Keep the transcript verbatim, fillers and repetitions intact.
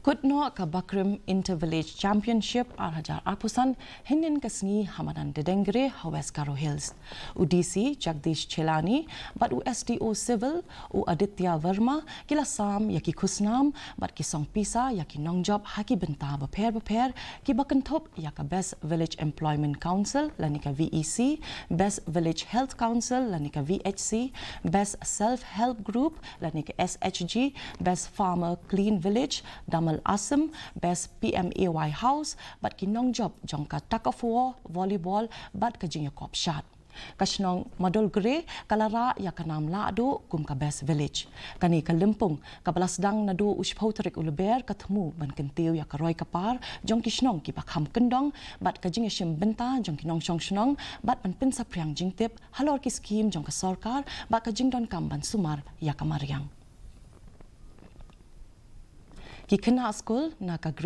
Kut noh ka Bakrim Inter Village Championship ar hajar arphew san hynnin ka sngi ha madan Dedengre ha West Garo Hills. U D C Jagdish Chelani bad u S D O Civil u Aditya Verma ki la sam ïa ki khusnam bad ki song pisa ïa ki nongjop ha ki bynta bapher bapher ki ba kynthup ïa ka Best Village Employment Council lane ka V E C, Best Village Health Council lane ka V H C, Best Self Help Group lane ka S H G, Best Farmer Clean Village, Damal Asem, Best P M A Y House bad ki nongjop jong ka tug of war, volleyball bad ka jingïakop shad. Ka shnong Madolgre ka la rah ïa ka nam lahduh kum ka Best Village. Kane ka lympung kaba la sdang naduh u shiphew tarik u Lber ka thmu ban kyntiew ïa ka roi ka par jong ki shnong kiba kham kyndong bad ka jingïashim bynta jong ki nongshong shnong bad ban pynsaphriang jingtip halor ki skhim jong ka sorkar bad ka jingdonkam ban sumar ïa ka mariang. Ki khynnah skul na ka grade